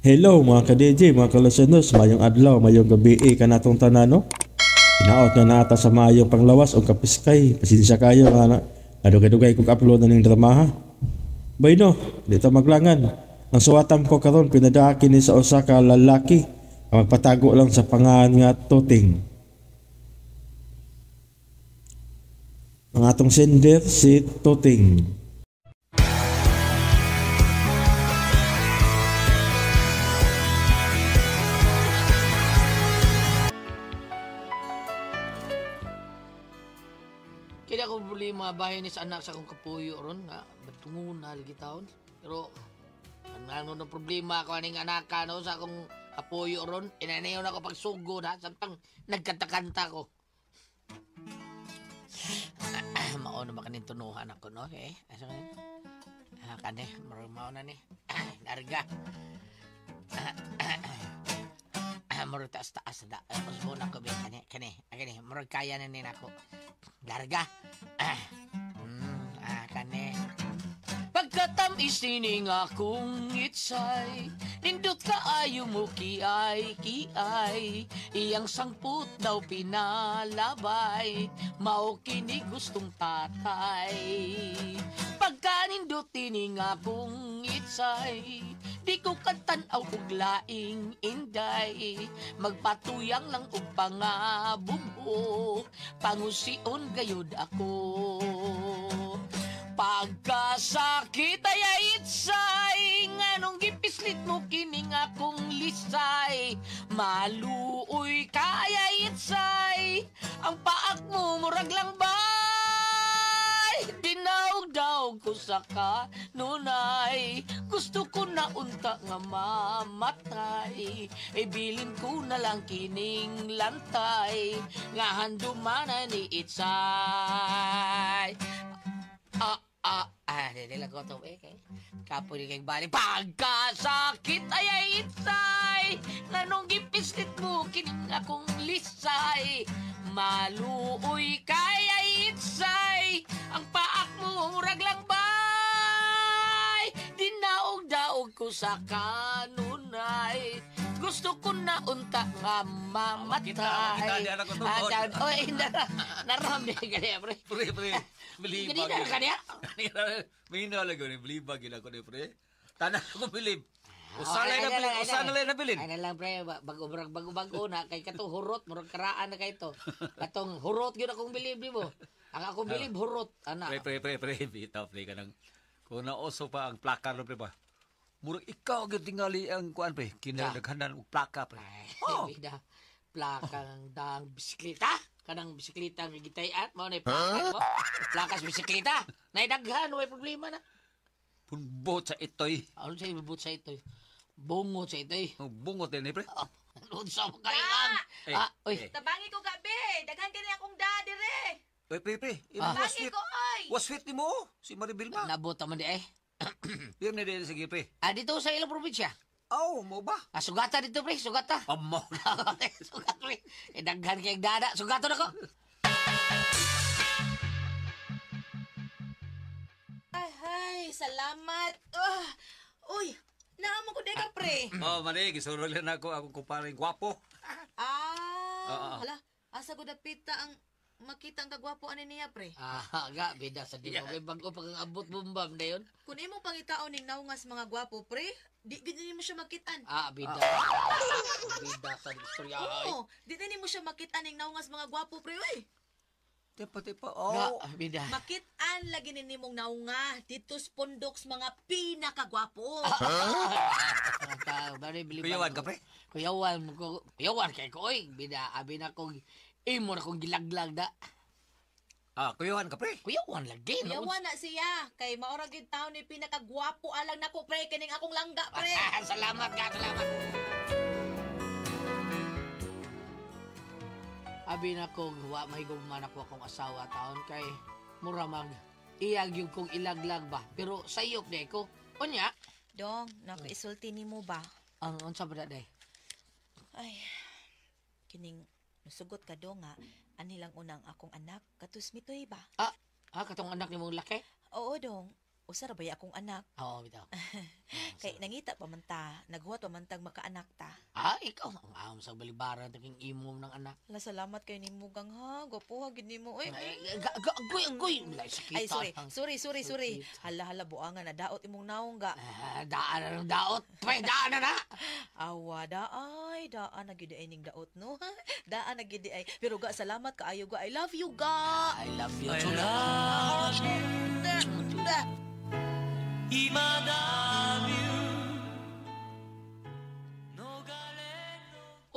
Hello mga ka-DJ, mga ka-listeners, mayong adlaw, mayong gabi eh, kanatong tanan, no? Hinaot na naata sa mayong panglawas o kapiskay. Pasensya kayo nga na. Adugay-dugay kong upload na ning drama ha. Bayno, di ta maglangan. Ang suwatan ko karon pinadaaki ni sa usa ka lalaki ang magpatago lang sa pangan nga Toting. Ang atong sender si Toting. Kaya ako problema bahin ni sa anak sa akong kapuyo ron nga batungon na lagi taon. Pero ano ng problema ko aning anak no sa akong kapuyo ron, inanayon ako pagsugod ha samtang nagkanta-kanta ko. Mao na ba kaning tunuhan ako no? Eh, asa ka? Ah, kani, murag mao na ni. Larga. Murag taas-taas na. Mas muna ko ba kani, kani, kani, murag kaya na ni nako. Larga. Kani. Pagkatamis ini nga akong itsay, nindot kaayo mo kiay, kiay. Iyang sangput daw pinalabay, mao kini gustong tatay. Pagkanindot ini nga akong itsay, di ko katan-aw og laing inday. Magpatuyang lang og pangabubo, pangusion gayud ako. Pagkasakit ay itsay, nganong gipislit mo kining akong lisay. Maluoy ka ay itsay, ang paak mo murag lang bay. Dinaog-daog ko sa kanunay, gusto ko na unta nga mamatay. Ibilin ko na lang kining lantay, nga handumanan ni itsay. Di lang ko to, eh, kay kapoy ni kay bali. Pagkasakit ay itsay, nganong gipislit mo kining akong lisay. Maluoy kay ay itsay, ang paak mo murag lang bay. Dinaog-daog ko sa kanunay, gusto ko na unta nga mamatay. Kita, di anak ko tungkol. Oy, naram di kaniya, pre. Pre, pre. Bilibag. Ganina na kaniya. Mina lang yun, bilibag yun ako ni pre. Tanan ako bilib. Usa na bilin, usa na lang nabilin. Ay na lang pre, bago murag bago-bago na kay katong hurot, murag karaan na kay to. Katong hurot gyud akong bilib nimo. Ang akong bilib hurot ana. Pre, pre, pre, pre, bitaw pre kanang kung naoso pa ang plaka no pre ba. Murag ikaw gyud tingali ang kuan pre, kinadaghanan og plaka pre. Ay, Oh. bida. Plaka ang daang bisikleta. Kanang bisikleta nga gitay-an mao na plaka mo. Plaka sa bisikleta. Naidaghan way problema na. Punbot sa itoy. Ano sa ibubot sa itoy? Bungot sa itoy. Oh, bungot din eh, pre. Ano sa makailan? Eh, Ah, oy. eh. Tabangi ko gabi. Daghan kini akong da dire. Pre, pre, pre. Ah. Tabangi ko oy. Was sweet ni mo, si Maribil ma. Nabot man di eh. Pirmi na din sige pre. Ah, dito sa ilang probinsya. Aw, mo ba? Ah, sugata dito pre, sugata. Amo. Sugat pre. Eh, daghan kay dada. Sugato na ko. Ay, ay, salamat. Ah, uy, naamo ko ka pre. Oh, mali, gisurog lang ako akong kumparing gwapo. Ah, Oo. hala, asa ko dapita ang makita ang kagwapo ani niya pre. Ah, ga, bida sa di mo. Kay bago pag ang abot bumbam na yun. Kun imong pangitaon ning naungas mga gwapo pre, di gid nimo siya makitaan. Ah, bida. Bida sa istorya. Ay. Oo, di na nimo siya makitaan ning naungas mga gwapo pre oy. Tipa, tipa. Ga, Oh. bida. Makitaan lagi ni nimong naunga dito sa pondoks mga pinakagwapo. Ah, bali, bili ba Kuyawan ko? ka, pre? Kuyawan ko. Kuyawan kay ko oy. Bida, abi na kong imo na kong gilaglag da. Ah, kuyawan ka, pre. Kuyawan lagi. no? Kuyawan na siya kay maora gyud taon ni pinakagwapo alang nako pre kining akong langga pre. Salamat ka, salamat. Abi na kong wa mahigugma na ko akong asawa taon kay mura mag iyag yung kong ilaglag ba. Pero sayop di ko. Unya, Dong, nako isulti nimo ba? ang unsa ba day? Ay, kining nasugot ka dong nga, anilang unang akong anak, katus mitoy ba? Ah, katong anak nimong laki? Oo dong, Usa ra ba ya akong anak? Oo, bitaw. Kay nangita pa man ta, naghuwat pa man tag makaanak ta. Ah, ikaw. Ang ahom sa balibaran taking imo ng anak. Ala, salamat kay nimo gang ha. Gwapuha gid nimo oy. Ay, agoy, agoy. Wala, sakita. Ay, sorry. Sorry, sorry, sorry. Sakit. Hala, hala, buangan na daot imong naong ga. Ah, daan na ng daot. Pre, daan na na. Awa, daay, daan na gyud ay ning daot no. Daan na gyud ay. Pero ga salamat kaayo ga. I love you ga. I love you too. I love you.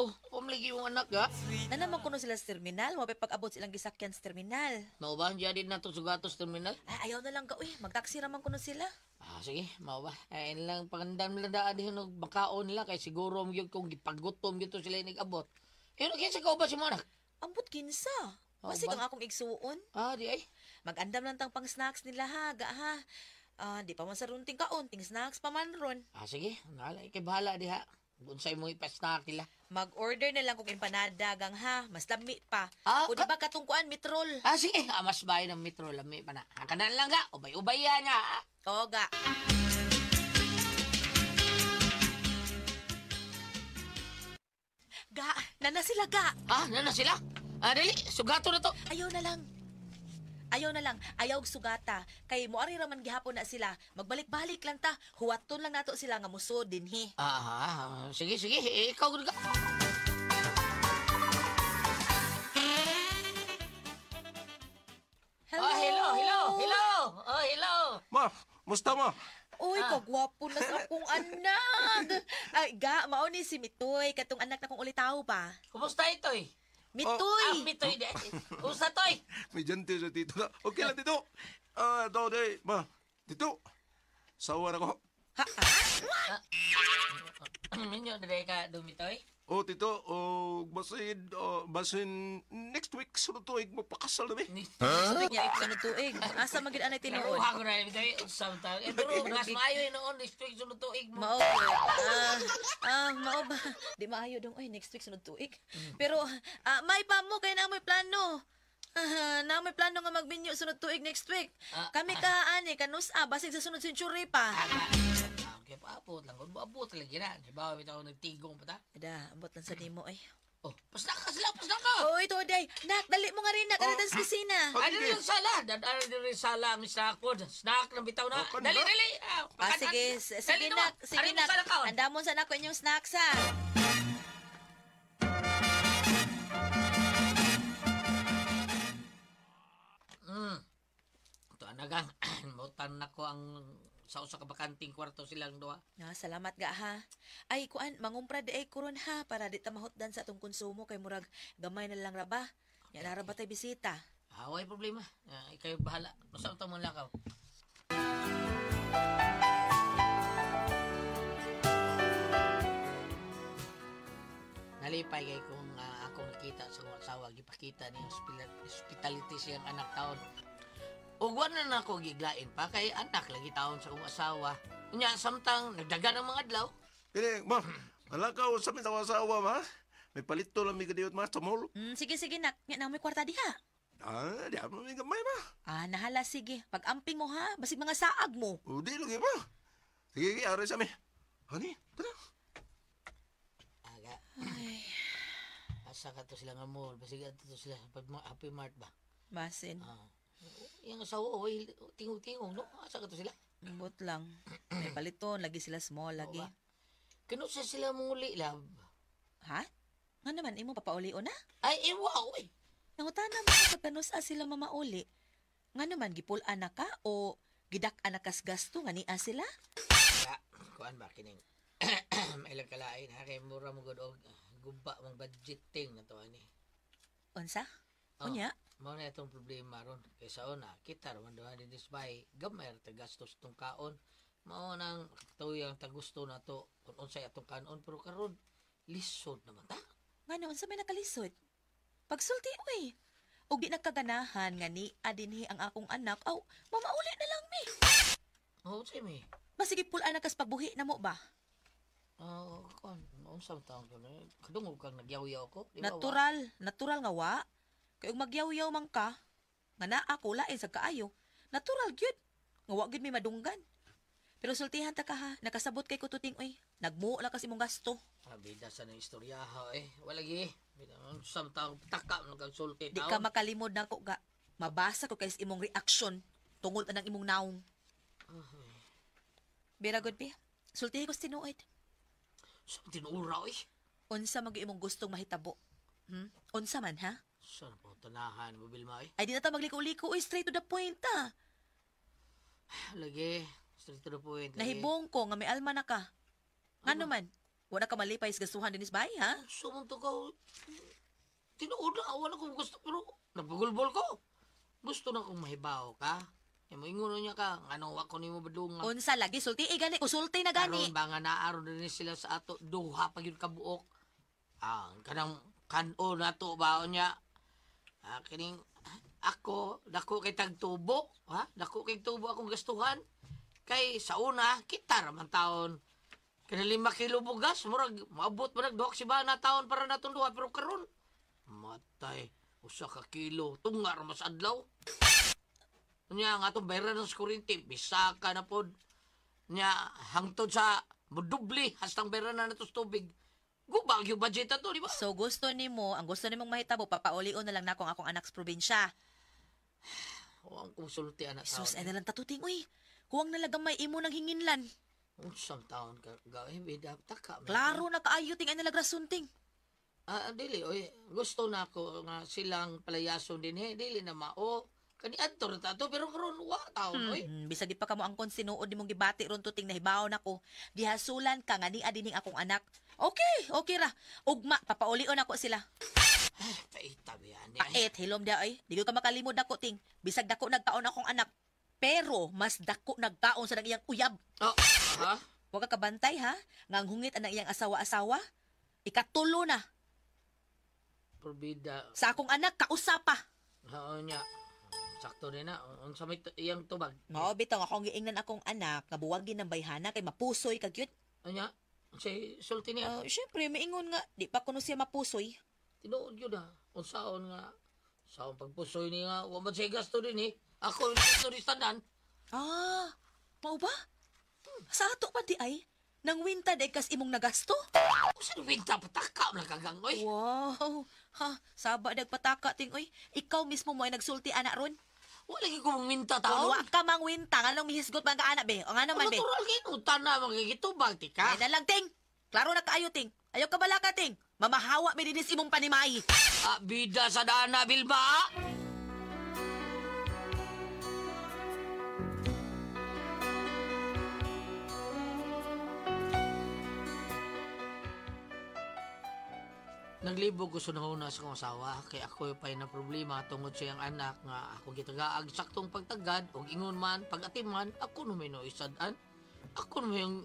Oh, pumligi yung anak ga. Nanaman kuno sila sa terminal, wa pay pag-abot silang gisakyan sa terminal. Mao ba? Diyan din na to sugatos terminal. Ay, ayaw na lang ga. Uy, magtaksi raman kuno sila. Ah, sige, mao ba? Ay, lang pagandam lang daan din og makaon nila kay siguro mo gyud kung gipagutom gyud to sila nag-abot. Eh, kinsa ka ba si mo anak? Ambot kinsa. Oo Basig ba? ang akong igsuon. Ah, di ay. Magandam lang tang pang snacks nila ha, ga ha. Ah, di pa man sa runting kaon, ting snacks pa man ron. Ah, sige, nahala kay bahala diha. Unsay mo ipa-snack nila. Mag-order na lang kung empanada gang ha, mas lami pa. Ah, O di ba katungkuan mitrol? Ah, sige, ah, mas bahay ng metro lami pa na. Ah, kanan lang ga, ubay-ubay yan nga. O ga. Ga, nana sila ga. Ah, nana sila. Ah, dali, sugato na to. Ayaw na lang. Ayaw na lang. Ayaw og sugata. Kay moari raman gihapon na sila. Magbalik-balik lang ta. Huwaton lang nato sila nga musod dinhi. Ah, ah, sige, sige, eh, ikaw gud ga. Hello. Ah, hello, hello, hello. Oh, hello. Ma, musta ma? Uy, kagwapo na sa akong anak. Ay, ga, mao ni si Mitoy. Katong anak na kong ulitaw pa. Kumusta ito eh? Mitoy! Ah, mitoy di. Kumusta toy? May jante sa tito na. Okay lang, tito. Ah, do, day. Ma, tito. Sawa na ko. Ha, ha? Minyo dere ka dumitoy. Oh, tito, oh, basin, oh, basin next week, sunod tuig, magpakasal na mi. Huh? Niya, sunod tuig. Asa man gid anay tinuod? Naruha ko na mitoy. Unsam ta. Eh, pero mas maayo eh, noon next week sunod tuig mo. Mao. Ah, ah, mao ba? Di maayo dong oy next week sunod tuig. Pero ah, may pa mo kay na mo'y plano. Ah, na may plano nga magbinyo sunod tuig next week. Ah, Kami ka ani kanus ah, basig sa sunod century pa. Ah, okay, paabot lang. Kung abot lagi na. Di ba, bitaw nagtigong pa ta? Ada, ambot lang sa nimo ay. Oh, pasna ka sila, pasna ka! Oy, today. Nak, dali mo nga rin nak, oh. sa kusina. Ah, Ano sige. yung sala? Dadaan din rin sala ang snack po. Snack ng bitaw na. Oh, kan Dali, na. dali! Ah, Ah, pagkanan. sige, sige Dali na, nak, sige Ari mo nak. sala kaon. Andamon sa nako inyong snacks ha. Mm. Ito, anagang. Mautan na ko ang sa usa ka bakanting kwarto silang duha. Ah, salamat ga ha. Ay kuan, mangumpra di ay kuron ha para di ta mahutdan sa atong konsumo kay murag gamay na lang ra ba. Nya nara ba tay bisita? Ah, way problema. Ah, ikaw yung bahala. Basta utang mo lakaw. Nalipay kay kung akong nakita sa akong asawa, gipakita niya yung hospitality siyang anak taon. Ug wala na ako giglain pa kay anak lagi taon sa akong asawa. Unya samtang nagdagan ang mga adlaw. Kini, ma, alakaw sa mi sa asawa, ma. May palito lang mi kadiyot, ma, sa mall. Mm, sige sige nak, nya na may kwarta diha. Ah, di ako mi gamay, ma. Ah, nahala sige. Pag-amping mo ha, basig mga saag mo. O, di lagi, ma. Sige, sige, aray sa mi. Hani, tara. Aga. Asa ka to sila nga mall, basig ato to sila sa Happy Mart ba? Basin. Ah. Yung asawa, oy, tingog-tingog, no? Asa ka to sila? Ambot lang. May paliton lagi sila small lagi. Oo ba? Kinusa sila muli, love. Ha? Nga naman imo papauli na? Ay, ewa, oy. Nangutana mo sa kanus sila mamauli. Nga naman gipul-an na ka o gidak-an na kas gasto nga niya sila? Ya, kuan ba, kining. May ilang kalain, ha? Kay mura mo gud og guba mong budgeting na to, ani. Unsa? Oh, Unya? Mao na itong problema ron. Kay sa una, kita raman doon din bay, gamay ra ta gastos tong kaon. Mao nang katuyang tagusto na to kung unsay atong kanon pero karon lisod naman ta. Nga unsa may nakalisod? Pagsulti oy. Og di nagkaganahan nga ni adinhi ang akong anak, aw, mamauli na lang mi. Oh, unsay mi? Masige pul-an na kas pagbuhi na mo ba? Oh, kuan, unsa man taon ko? Kadungog kang nagyaw-yaw ko, di ba? Wa? Natural, natural nga wa. Kay ug magyaw-yaw man ka, nga naa ko lain sa kaayo. Natural gyud. Nga wa gyud may madunggan. Pero sultihan ta ka ha, nakasabot kay kututing oy. Nagmuo lang kasi imong gasto. Ah, bida sa nang istorya ha eh. Wala gi. Bida samtang taka man kang sulti Di ka makalimod nako ga. Mabasa ko kay sa imong reaksyon tungod anang imong naong. Bira good be. Sultihi ko sa tinuod. Sa tinuura oy. Unsa man gyud imong gustong mahitabo? Hmm? Unsa man ha? Sa po tanahan mo Bilma eh. Ay di na ta magliko-liko oy, straight to the point ta. Lagi, straight to the point. Lagi. Nahibong ko nga may alma na ka. Ngano man? Wala ka malipay sa gastuhan dinis bay ha? Sumunto ka. Tinuod na, wala kong gusto pero nagpagulbol ko. Gusto na kong mahibaw ka. E mo ingon niya ka, ngano wa ko nimo badungan. Unsa lagi sulti eh, gani usulti na gani. Karon ba nga naaron din sila sa ato duha pa gyud ka buok. Ah, kanang kan-o nato ba niya. Ah, kining ako dako kay tagtubo, ha? Dako kay tubo akong gastuhan. Kay sa una kita ra man taon. Kana 5 kilo bugas, murag maabot man duha ka na taon para natong duha pero karon matay usa ka kilo tunga ra mas adlaw. Nya ang atong bayaran sa kuryente, bisaka na pod. Nya hangtod sa mudubli hastang bayaran na nato sa tubig. Guba yung budget ato, di ba? So gusto nimo, ang gusto nimong mahitabo papaulion na lang nako ang akong anak sa probinsya. Huwag kong sulti anak Sus, ay taon. nalang tatuting uy. Kuwang nalagamay imo nang hinginlan. Unsang taon ka gawin, bida taka. man. Klaro na kaayo ting ay nalagrason ting. Ah, dili oy, gusto na ako nga silang palayason din he, dili na mao. Kani adto ra ta ato pero karon wa taon oy. Bisag di pa kamo angkon sinuod nimong gibati ron tuting nahibaw nako. Gihasulan ka nga ni adining akong anak. Okay, okay ra. Ugma papaulion ako sila. Ay, paita biyan ni. Pait hilom dia oy. Di ko ka makalimod nako ting. Bisag dako nagkaon akong anak. Pero mas dako nagkaon sa nang iyang uyab. Oh, ha? Wa ka kabantay ha? Nga ang hungit ang iyang asawa-asawa. Ikatulo na. Probida. Sa akong anak kausa pa. Oo niya. Sakto din na. Unsa may iyang tubag? Mao bitaw akong giingnan akong anak nga buwagin ng bayhana kay mapusoy ka gyud. Anya, si sulti niya. Syempre maingon nga di pa kuno siya mapusoy. Tinuod yun ah. Unsaon nga. Sa akong pagpusoy niya, wa man siya gasto din eh. Ako yung gasto ni tanan. Ah, mao ba? Sa ato pa di ay nang winta day kas imong nagasto? Usa ni winta pataka man kagang oy. Wow. Ha, saba nagpataka ting oy. Ikaw mismo mo ay nagsulti ana ron. Wala gyud ko mangwinta Kung taon. wa ka mang winta, nganong mihisgot man ka ana be. O nga naman be. Natural kay utan na magigitubag ti ka. Ay na lang ting. Klaro na kaayo ting. Ayaw ka balaka ting. Mamahawa mi dinis imong panimay. Ah, bida sa dana Bilba. Naglibog ko sa nahuna sa kong asawa kay ako pa'y na problema tungod sa iyang anak nga ako gitagaag saktong pagtagad og ingon man pagatiman ako no may noisadan ako no may ang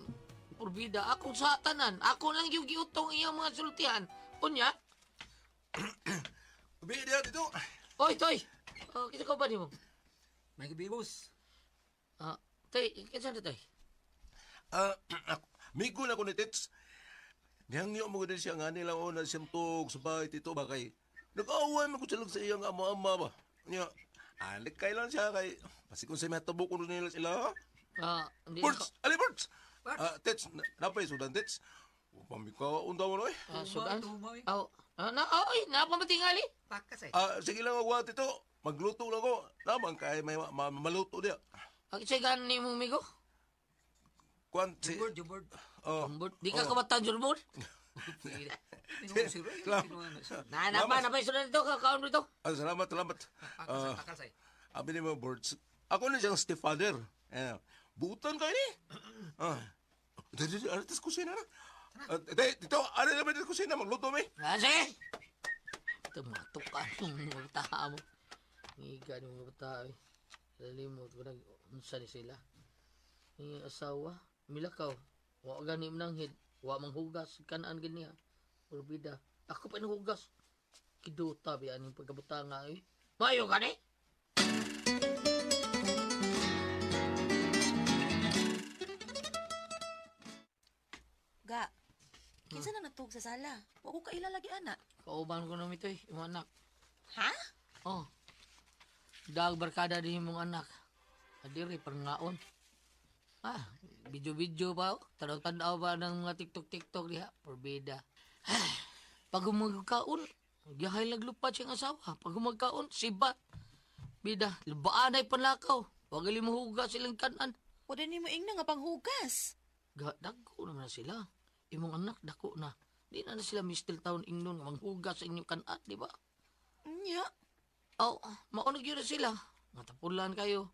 purbida ako sa tanan ako lang yung giutong iyang mga sultihan unya. Gabi diha dito. Oy toy, oh, kita ko ba nimo? May gabi, boss. Ah, toy, kinsa na toy? Ah, ako, migo na ko ni Tits. Nihangyo mo din siya nga nila o na siyang tug sa bahay tito ba kay nag-away man ko sila sa iyang ama-ama ba. Nya, alik kay lang siya kay basi kung sa may tabo ko nila sila. Ha? Ah, hindi na Birds, ali birds. Ah, Tits, napay sudan Tits. Pamikaw unta mo eh. Ah, sudan. Tuma, eh. Aw, ah, na oy, na pamatingali. Pakas eh. Ah, sige lang ako tito. Magluto lang ko. Naman kay may maluto diya. Ang isa ganin ni mong migo. Kuan si Jubord, jubord. Oh. Di ka kabatan jurbod. Na na pa na pa sudan dito ka kaon dito. Ah, salamat, salamat. Ah, Pakas eh. Abi ni mga birds. Ako na siyang stepfather. Eh, butan kayo ni. Ah. Dito, dito, ano tas kusina na? Ah, dito, ano naman tas kusina? Magluto mi. Ah, sige. Tumatok ka ng mga bata mo. Ngiga ng mga bata eh. Lalimot ko nag unsa ni sila. Ni asawa, milakaw. Wa gani mananghid, wa manghugas kanaan gani ha. Urbida. Ako pa nahugas. Kiduta biya ning pagkabuta nga eh. Mayo gani. Ga. Kinsa na natug sa sala? Wa ko kaila lagi ana. Kauban ko na mito eh, imong anak. Ha? Oh. Dag barkada din imong anak. Adiri pangaon. Ah, video-video pa oh. Tanaw-tanaw pa ng mga TikTok-TikTok diha. Porbida. Ah, pag humagkaon, gihay naglupat siyang asawa. Pag humagkaon, sibat. Bida, lubaan ay panlakaw. Wag mo huga silang kanan. Wala ni mo ingna nga panghugas. Ga, dagko naman na sila. Imong anak, dako na. Di na na sila mistil taon ingnon nga manghugas sa inyong kanat, di ba? Nya. Oh, maunag yun na sila. Nga tapulan kayo.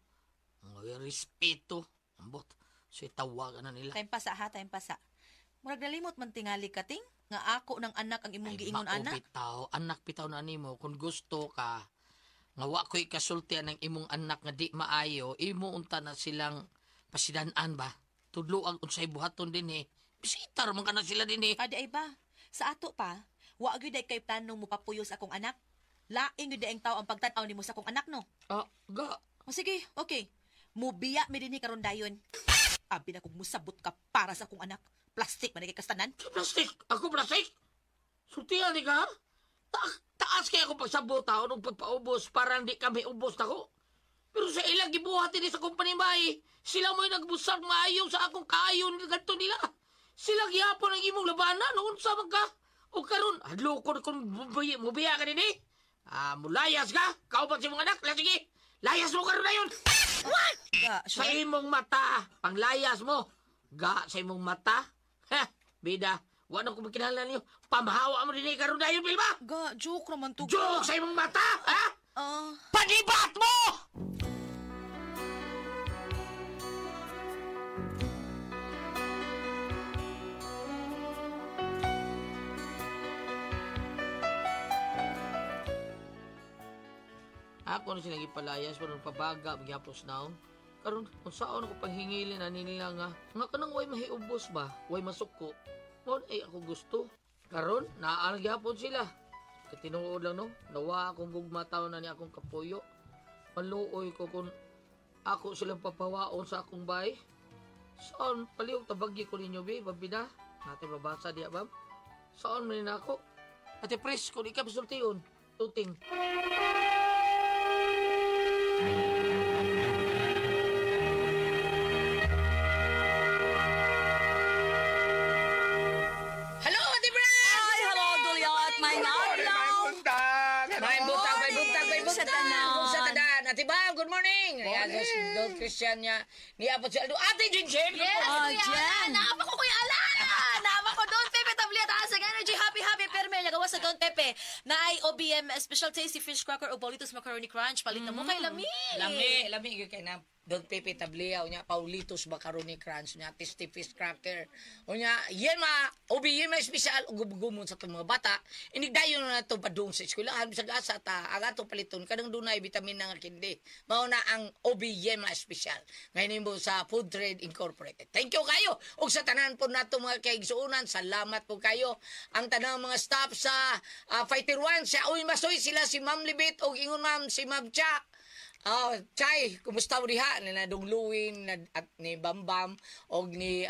Mga respeto. Ambot. So, tawagan na nila. Time pasa ha, time pasa. Murag nalimot man tingali ka ting nga ako ng anak ang imong giingon mao anak. Bitaw, anak bitaw na nimo kung gusto ka nga wa ko'y kasultian ng imong anak nga di maayo, imo unta na silang pasidan-an ba? Tudlo ang unsay buhaton dinhi. Bisita ra man ka na sila dinhi. Adi ay ba? Sa ato pa, wa gyud ay kay plano mo papuyos akong anak. Laing gyud ang tao ang pagtan-aw nimo sa akong anak no. Ah, ga. O sige, okay. Mubiya mi dinhi karon dayon. Abi na kung musabot ka para sa akong anak. Plastic man kay kastanan. Plastic! Ako plastic? Sultihan ni ka? Taas kaya ako pagsabot taon og pagpaubos para hindi kami ubos nako. Pero sa ilang gibuhat din sa company bay, sila mo'y nagbusag maayo sa akong kaayo ganto nila. Sila gihapon ang imong labanan, unsa man ka? O karon, hadlokon kung mubiya ka dinhi. Ah, mulayas ka? Kauban sa imong anak, la sige. Layas mo karon na yun. Ga, Sa sure. imong mata, panglayas mo. Ga sa imong mata. Ha, bida. Wa na ko makinahanglan niyo. Pamhawa mo dinhi karon dayon, Bilba. Ga, joke raman to. Joke sa imong mata, ha? Ah, Panibat mo! Ako na sila gipalayas pero pabaga magyapos naon. Karon unsaon ako panghingilin ani nila nga nga kanang way mahiubos ba, way masuko. Mao ay ako gusto. Karon naa gyapon sila. Katinuod lang no, nawa akong gugma taon na ni akong kapuyo. Maluoy ko kung ako silang papawaon sa akong bay. Saan palihog tabagi ko ninyo bi, babida. Natin babasa diya bab. Saan man na ako? Ate Pres, kung ikaw sultion, tuting. Hello, Ate Pres! Ay, hello, Dulyot! May adlaw! May butang, may butang, may Sa butang. tanan. Kung sa tanan. Ate Bam, good morning. Morning. Don Christian niya. Niya po si Aldo. Ate Jinjin! Yes, Oh, Kuya Jen. Alan. Naapa ko, Kuya Alan! Naapa ko, Don Pepe Tabliat. Sa Energy. Happy, happy, perme. Nagawa sa Don Pepe. Na ay OBM Special Tasty Fish Cracker o Bolitos Macaroni Crunch. Palit na mo kay Lami. Lami, lami gyud kay na Don Pepe Tabliaw nya Paulitos Macaroni Crunch nya Tasty Fish Cracker. Unya yen ma obi yen ma espesyal ug gumon sa itong mga bata. Inigdayon na nato padung sa eskwelahan bisag asa ta ang atong paliton kanang dunay bitamina nga kindi. Mao na ang obi yen ma espesyal. Ngayon mo sa Food Trade Incorporated. Thank you kayo. Ug sa tanan po nato mga kaigsuonan, salamat po kayo. Ang tanang mga staff sa Fighter One, sa Uy Masoy sila si Ma'am Libit ug ingon ma'am si Ma'am Cha. Ah, Chay, kumusta mo diha? Ni Nadong Luwin na, at ni Bambam og ni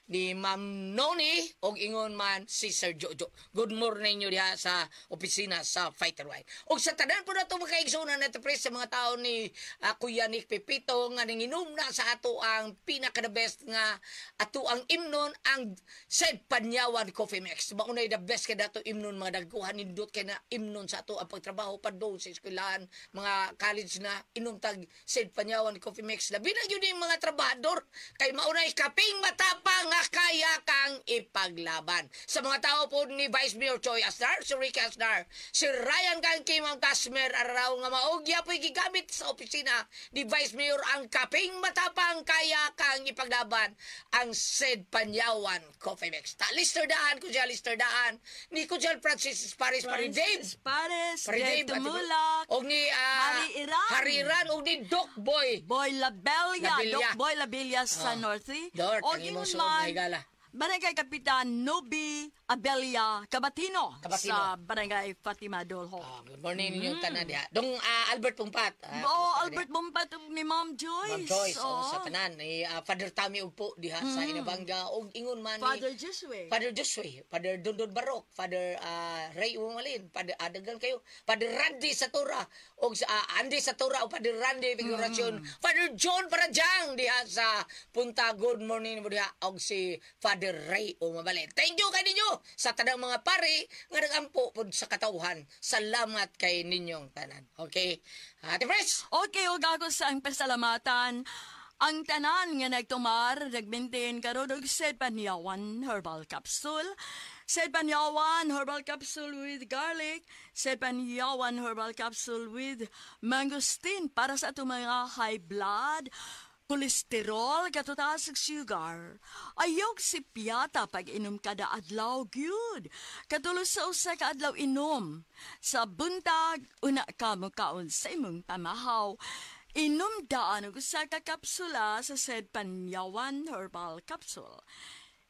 ni Ma'am Noni og ingon man si Sir Jojo. Good morning nyo diha sa opisina sa Fighter Wine. Og sa tanan po nato mga kaigsuonan nato pre sa mga tao ni Kuya Nick Pepito nga nanginom na sa ato ang pinaka the best nga ato ang imnon ang Said Panyawan Coffee Mix. Maunay the best kay dato imnon mga dagkuhan nindot kay na imnon sa ato ang pagtrabaho pa doon sa eskwelahan, mga college na inom tag Said Panyawan Coffee Mix. Labi na yun yung mga trabahador kay maunay kaping matapang nga kaya kang ipaglaban. Sa mga tao po ni Vice Mayor Choi Asnar, si Ricky Asnar, si Ryan Kangki, Ma'am Casmer Araraw nga maugya po'y gigamit sa opisina ni Vice Mayor ang kaping matapang kaya kang ipaglaban ang Said Panyawan Coffee Mix. Ta Lister Daan, Kuya Lister Daan, ni Kuya Francis Paris, Pari Dave, Pares, Pari Dave Dave, Tumulak, og ni Harry Iran. Harry Iran, og ni Doc Boy. Boy Labella, Labella. Doc Boy Labella sa North 3. North, O ang imong ingon suod man, nga higala. Barangay Kapitan Nobi Abelia Cabatino, Cabatino. sa Barangay Fatima Dolho. Oh, good morning ninyong tanan diha. Dong Albert Pumpat. Oh, kumusta Albert diha? Bumpat ug ni Ma'am Joyce. Ma'am Joyce, Oh. oh, sa tanan ni Father Tommy ugpo diha sa Inabanga og ingon man ni Father Josue. Father Josue, Father Dondon Barok, Father Ray Umalin, Father adagan kayo, Father Randy Satura og sa Andy Satura o Father Randy Figuracion, Father John Parajang diha sa Punta. Good morning mo diha og si Father Ray Umabali. Thank you kay ninyo sa tanang mga pare nga nagampo pod sa katawhan. Salamat kay ninyong tanan. Okay. Ate Fresh. Okay, ug ako sa ang pasalamatan ang tanan nga nagtumar, nagmaintain karon og Sed Panyawan Herbal Capsule. Sed Panyawan Herbal Capsule with garlic, Sed Panyawan Herbal Capsule with mangosteen para sa atong mga high blood, kolesterol, katutaas ug sugar. Ayaw si piyata pag inom kada adlaw gyud. Katulo sa 1 ka adlaw inom. Sa buntag, una ka mokaon sa imong pamahaw. Inom daan og 1 ka kapsula sa Sed Panyawan Herbal Capsule.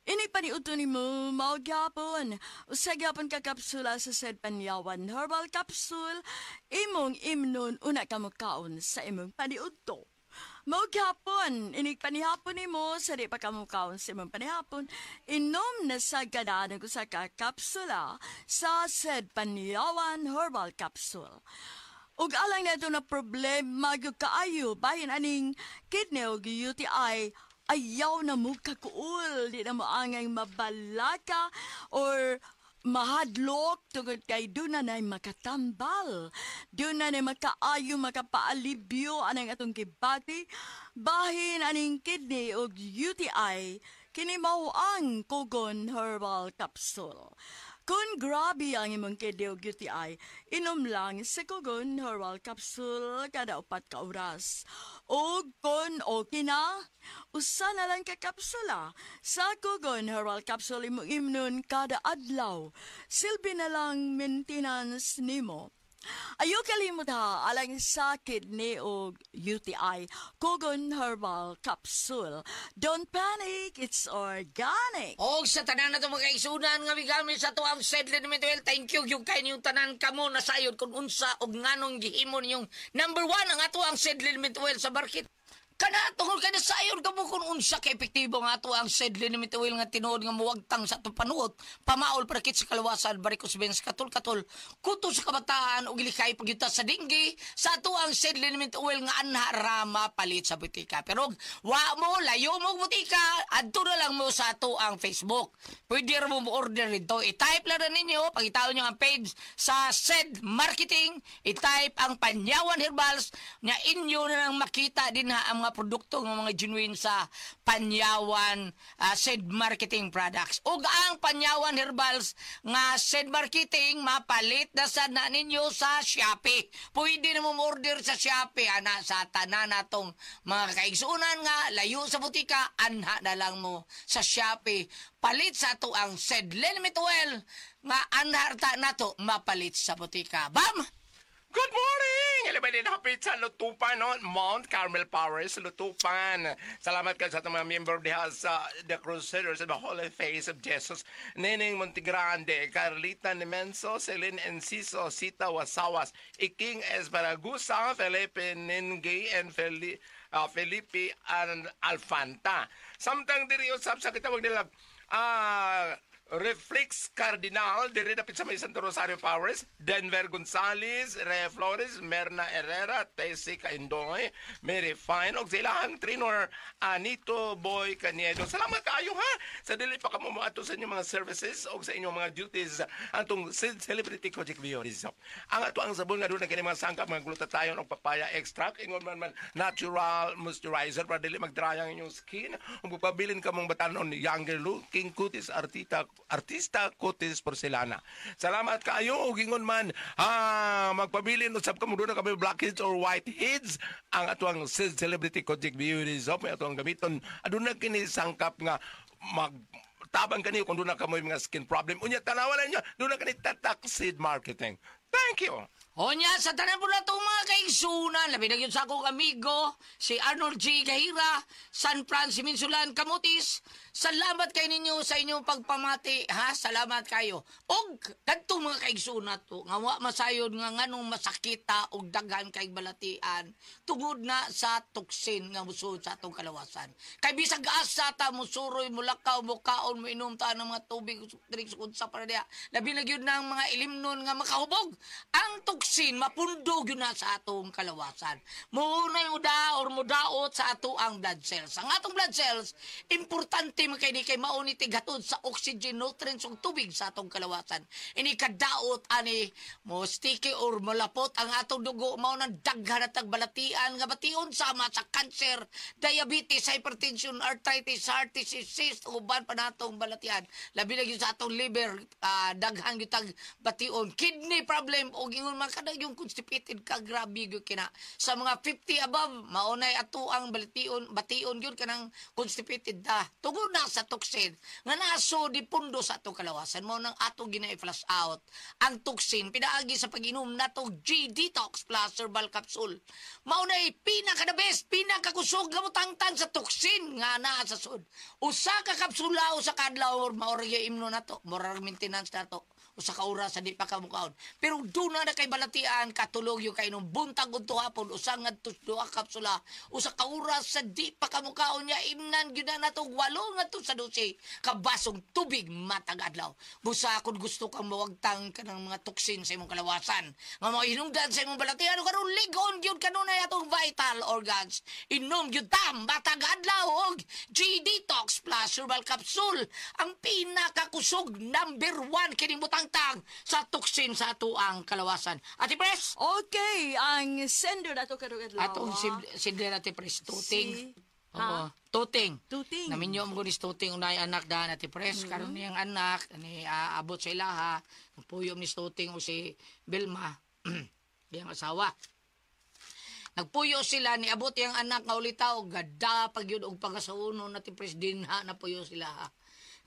Ini paniudto nimo mao gyapon. 1 gyapon ka kapsula sa Sed Panyawan Herbal Capsule imong imnon una ka mokaon sa imong paniudto. Mao gyapon, inig panihapon nimo sa di pa ka mokaon sa imong panihapon, inom na sa gadaan og 1 ka kapsula sa Sed Panyawan Herbal Capsule. Ug alang nato na problema gyud kaayo bahin aning kidney ug UTI, ayaw na mo kakuol, di na mo angay mabalaka or mahadlok tungod kay doon na na'y makatambal. Doon na na'y makaayo, makapaalibyo anang atong gibati. Bahin aning kidney og UTI, kini mao ang Kogon Herbal Capsule. Kung grabe ang imong kidney og UTI, inom lang sa Kogon Herbal Capsule kada 4 ka oras. O kung okay na, 1 na lang ka kapsula sa Kogon Herbal Capsule imong imnon kada adlaw. Silbi na lang maintenance nimo. Ayaw kalimot ha, alang sa kidney o UTI, Kogon Herbal Capsule. Don't panic, it's organic. Og sa tanan na mga kaigsunan nga migamit sa atuang Sed Liniment Oil, thank you yung kay ninyong tanan kamo nasayod kung unsa og nganong gihimo ninyong number one ang atuang Sed Liniment Oil sa market. Kana tungod kay nasayon kamo kung unsa ka epektibo nga atuang Sed Liniment Oil nga tinuod nga muwagtang sa atong panuot, pamaol parakit sa kalawasan, varicose veins, katol-katol, kuto sa kabataan ug gilikay pagyuta sa dinggi sa atuang Sed Liniment Oil nga anha ra mapalit sa butika. Pero wa mo layo mo butika, adto na lang mo sa atuang Facebook. Pwede ra mo order dito. I-type lang na ninyo, pagitaon nyo ang page sa Sed Marketing, i-type ang Panyawan Herbals, nga inyo na lang makita din ha ang mga produkto ng mga genuine sa Panyawan Sed Marketing Products. Ug ang Panyawan Herbals nga Sed Marketing mapalit na sad na ninyo sa Shopee. Pwede na mo order sa Shopee ana sa tanan natong mga kaigsuonan nga layo sa butika, anha na lang mo sa Shopee. Palit sa ato ang Sed Liniment Oil nga anha ta nato mapalit sa butika. Bam! Good morning! Elebede hapit sa Lutupan, no? Mount Carmel Powers, Lutupan. Salamat ka sa atong mga member diha sa The Crusaders of the Holy Face of Jesus. Neneng Montegrande, Carlita Nemenso, Celine Enciso, Sita Wasawas, Iking Esparagusa, Felipe Nengay, and Felipe Alfanta. Samtang diri usab sa kitawag nila Reflex Cardinal, diri dapit sa may Santo Rosario Powers, Denver Gonzales, Rea Flores, Merna Herrera, Tessie Caindoy, Mary Fine, og sa ilahang trainer, Anito Boy Caniedo. Salamat kaayo ha! Sa dili pa kamo moadto sa inyong mga services o sa inyong mga duties antong Celebrity Kojic Biorism. Ang ato ang sabon nga doon na kini mga sangkap, mga glutathione og papaya extract, ingon man man natural moisturizer para dili magdry ang inyong skin. Kung pabilin ka mong batanon, younger looking kutis artista artista kutis porcelana. Salamat kaayo og ingon man magpabilin usab kamo doon na kami blackheads or whiteheads, ang atuang Celebrity Kojic Beauty Soap may atuang gamiton, aduna kini sangkap nga mag tabang kaniyo kung doon na kamoy mga skin problem. Unya, tanawa lang niyo, doon na kani tatak Seed Marketing. Thank you. Onya, sa tanan po na itong mga kaigsunan, labi na yun sa akong amigo, si Arnold G. Gahira, San Francisco Minsulan, Camotes. Salamat kay ninyo sa inyong pagpamati, ha? Salamat kayo. Og, kadtong mga kaigsunan to, nga wa masayod nga nganong masakita og daghan kay balatian, tungod na sa toksin nga musud sa atong kalawasan. Kay bisag asa ta musuroy, mulakaw, mukaon, muinom ta ng mga tubig, drinks, unsa para diha. Labi na gyud ng mga ilimnon nga makahubog. Ang toksin mapundo gyud na sa atong kalawasan. Muunay muda or mudaot sa ato ang blood cells. Ang atong blood cells, importante man kay ni kay mao ni tighatod sa oxygen, nutrients ug tubig sa atong kalawasan. Ini kadaot ani mo sticky or molapot ang atong dugo, mao nang daghan at balatian nga bation sama sa cancer, diabetes, hypertension, arthritis, heart disease, cyst, uban pa natong balatian. Labi na gyud sa atong liver, daghan gyud tag bation, kidney problem og ingon man kada yung constipated ka, grabe gyud kina. Sa mga 50 above, maunay ato ang bation gyud kanang constipated ta. Tungod na sa toxin nga naso di pundo sa atong kalawasan, mao nang ato gina-flush out ang toxin pinaagi sa pag-inom nato G Detox Plus Herbal Capsule. Mao nay pinaka the best, pinakakusog nga motangtang sa toxin nga naa sa sud. Usa ka kapsula usa ka adlaw mao ra gyud imno nato, mura ra maintenance nato. Usa ka oras sa di pa ka mukaon. Pero duna na kay balatian, katulog yung kay nung buntag udto hapon, usa ngadto duha kapsula, usa ka oras sa di pa ka mukaon niya, imnan gyud na nato 8 ngadto sa 12 kabasong tubig matag adlaw. Busa kung gusto kang mawagtang ka ng mga toksin sa imong kalawasan, nga mga hinungdan sa imong balatian, karon ligon gyud kanunay atong vital organs. Inom gyud ta matag adlaw og G Detox Plus Herbal Capsule, ang pinakakusog number 1 kining butangtang sa toksin sa ato ang kalawasan. Ate Pres! Okay, ang sender nato karong adlaw. Atong sender Ate Pres, Tuting. Si, Oo, ha? Tuting. Tuting. Naminyo mo ni Tuting unay anak daan Ate Pres. Karon niyang anak ni aabot sa ilaha. Nagpuyo ni Tuting o si Vilma, iyang asawa. Nagpuyo sila, niabot iyang anak nga ulitaw, gada pag yun og pagkasauno na Ate Pres dinha na puyo sila ha.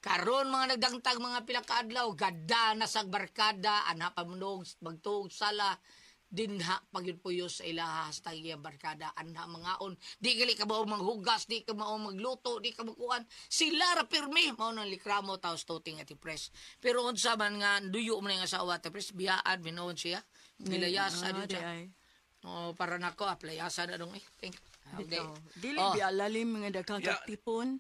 Karon mga nagdangtag mga pila ka adlaw, gada na sa barkada, anha pa munog magtuog sala, dinha pag yun puyo sa ilaha hasta iyang barkada, anha mangaon, di gali ka mao manghugas, di ka mao magluto, di ka magkuan, sila ra pirmi, mao nang likramo taos Tuting Ate Pres. Pero unsa man nga duyo man ang asawa Ate Pres, biyaan minoon siya, nilayasan Ah, yun di siya. ay. Oh, para nako playasan na dong eh. Think. Bitaw. Dili Oh. biya lalim nga daghang Ya. tipon.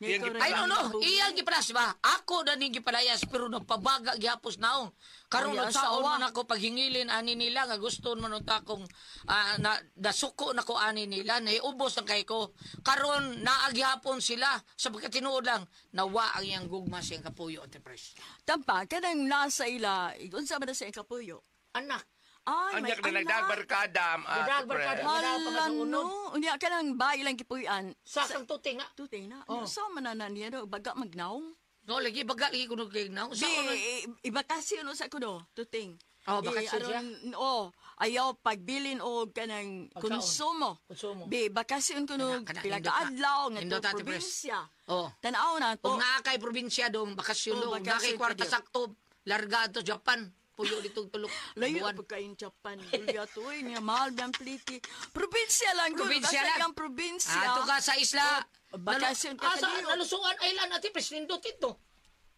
Iyang Ay, no, no. Iyang gipalas ba? Ako na ning gipalayas pero nagpabaga gihapos naong. Karon Ay, nagsaon asawa. man ako paghingilin ani nila nga gusto man unta akong na nasuko na ko ani nila nahiubos ang kay ko. Karon naa gihapon sila sa pagkatinuod lang nawa ang iyang gugma sa iyang kapuyo Ate Pres. Tampa kanang nasa ila, unsa man na sa iyang kapuyo? Anak. Ay, may Anyak na nagdag anak. barkada. Nagdag barkada. Hala no. Unya ka lang ba ilang gipuy-an? Sa kang tuting na. Tuting na. Oh. Sa man na niya do baga magnaong. No, lagi baga lagi kuno kay naong. Di, Sa kuno. iba kasi ano sa kuno, tuting. Oh, bakasyon siya? Oh, ayaw pagbilin og kanang Pagkaon. konsumo. Konsumo. Di, bakasyon kuno Kana, kana, pila nindot ka na. adlaw nga Nindot, to Ate Pres. probinsya. Oh. Tan-aw na to. Kung naa kay probinsya dong bakasyon Oh, dong, naa bakasyon kay kwarta ka diyo. sakto, larga to Japan. Puyo dito tulok. Layo buwan. pagkain Japan. Gulya to, eh, niya, mahal biyang pliti. Probinsya lang, gud. Probinsya Basta lang. yung probinsya. Ato ka sa isla. Oh, bakasyon ka sa kaniyo. Nalusuan Island ate Pres nindot ito.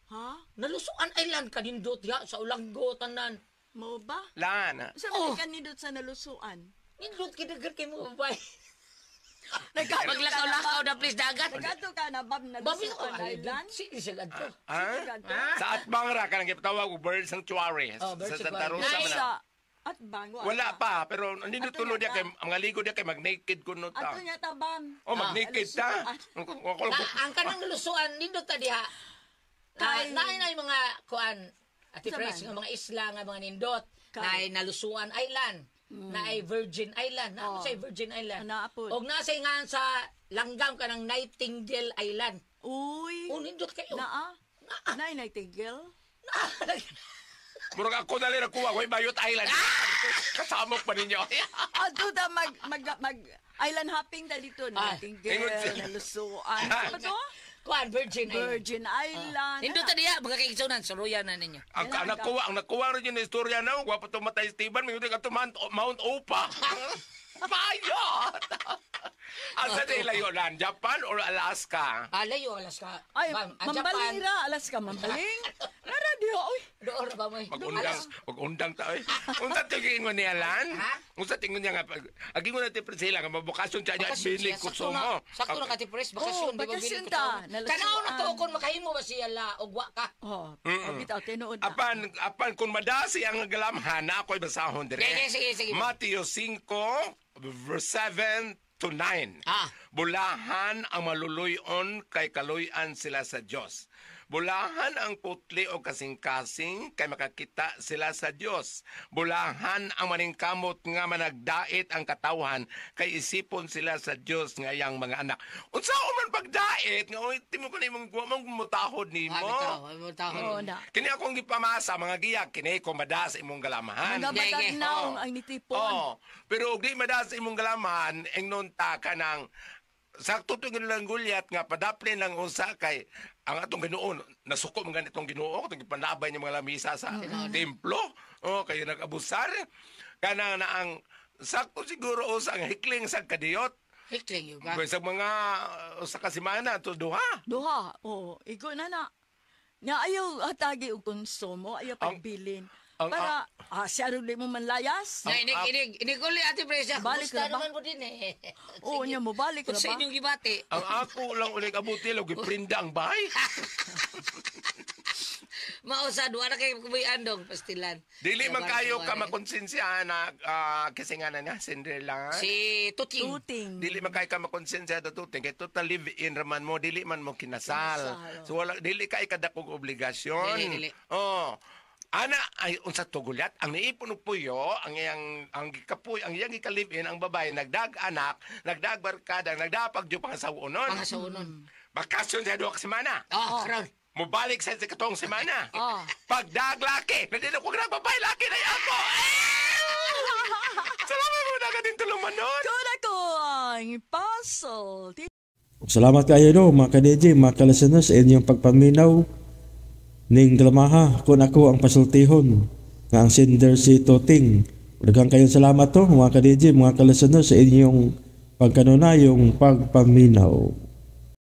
Ha? Nalusuan Island kanindot ya sa Ulanggo tanan. Mo ba? Lan. Sa Oh. oh. ka nindot sa nalusuan? Nindot kinagar kay mo babae. Nagkadto ka na Maglakaw-lakaw ba? na please dagat. Nagkadto ka na ba Babi nalusuan Island? Sige siya gadto. Ha? Nagkadto? Sa Atbang ra kanang gipatawag og Bird Sanctuary. Oh, Bird sa Santa Sanctuary. Rosa man na. Sa at bang Wala pa, pero nindot Ato tulo niya diya kay ang ligo diya kay mag-naked kuno ta. Ato niya tabang. Oh, mag-naked ta. Na, ang kanang nalusuan nindot ta diha. Na naay na yung mga kuan Ate Sa Pres man? nga mga isla nga mga nindot. Kay. Naay Nalusuan Island. Naay Virgin Island. Naa Oh. sa Virgin Island. Naa pod. Og nasa nga sa langgam kanang Nightingale Island. Uy. Oh, nindot kayo. Naa. Naay nightingale. Murag ako na lang nakuha ko Bayot Island. Kasamok pa ninyo. Ato ta mag mag mag island hopping ta dito Ah. nightingale, Ingon siya. nalusuan. Ano to? Kuan, Virgin Island. Virgin Island. Nindot diya, mga kaigsunan, suluyan na ninyo. Ang nakuha, ang nakuha rin yung istorya na, wa pa tumatay Steven, may ka to Mount Opa. Payot! Asa na ilayo lan? Japan or Alaska? Ah, layo, Alaska. Ay, Bam, ang mambaling Japan. ra, alas ka, mambaling. Nara diha, oy. Doon ra ba mo? eh? Magundang, magundang ta oy. Unsa tingon ni Alan? Ha? Unsa tingon niya nga pag agingon natin Priscilla nga mabukasyon siya niya at Bakasyon bilig siya. Sakto kusumo. na, sakto na ka ti Pres, bakasyon, Oo, di ba bakasyon bilig ta, kusumo? nalusuan. Tanaw na to kung makahimo ba siya la og wa ka. Oh, oh, bitaw tinuod na. Apan kung madasi ang galamhan na ako'y basahon dire. Sige, sige, sige. Matthew 5 verse 7 to 9. Ah. Bulahan ang maluluyon kay kaluyan sila sa Dios. Bulahan ang putli o kasing-kasing kay makakita sila sa Dios. Bulahan ang maningkamot nga managdait ang katawhan kay isipon sila sa Dios nga iyang mga anak. Unsa man pagdait nga oy timo ko nimong mong mutahod nimo. Ah, bitaw, bitaw. Oo na. Kini akong gipamasa mga giyak kini ko madas imong galamahan. Mga Gege. matagnaw Oo. ang nitipon. Oo. Pero og di madas imong galamahan ingnon ta ka ng sakto to lang gulyat nga padaplin lang usa kay ang atong Ginoo nasuko man ganitong Ginoo katong gipanabay niya mga lamisa sa templo. Oh, kayo nag-abusar. Kana na ang sakto siguro usa ang hikling sa kadiyot. Hikling yun ka. Sa mga usa ka semana to duha. Duha, oo, igo na na. Nga ayaw hatagi og konsumo, ayaw pagbilin. Ang- Para, siya rin mo manlayas. Na, inig, inig, inig uli, Ate Pres. Balik Kumusta na ba? naman ko din eh. Oo, niya mo balik Kung ra sa ba? inyong gibati. Ang ako lang ulit abuti og giprinda ang bahay. Mausa, duwa na kayo kubuy andong, pastilan. Dili man kayo ka eh. makonsensya na kasi nga na niya Cinderella. Si Tuting. Tuting. Dili man kayo ka makonsensya to tuting kay total live in raman mo dili man mo kinasal. Kinasal, oh. So wala dili ka ikadakog obligasyon. Dili, dili. Oh. Ana ay unsa to gulyat ang niipon og puyo ang iyang ang gikapuy ang iyang gika-live in ang babae nagdag anak nagdag barkada nagdapag diyo pangasawon. Pangasawon. Bakasyon sa duha ka semana. Ah, karon. Mubalik sa katong semana. Ah. Pagdag laki, nandito ko na babae laki na ako. Eh! Salamat mo na ka din tulumanon. Kuna ko ang puzzle. Salamat kayo no, mga ka-DJ, mga ka-listeners sa inyong pagpaminaw ning dramaha kung ako ang pasultihon nga ang sender si Toting. Daghang kayong salamat to mga ka-DJ, mga ka-listeners sa inyong pagkanunayong pagpaminaw.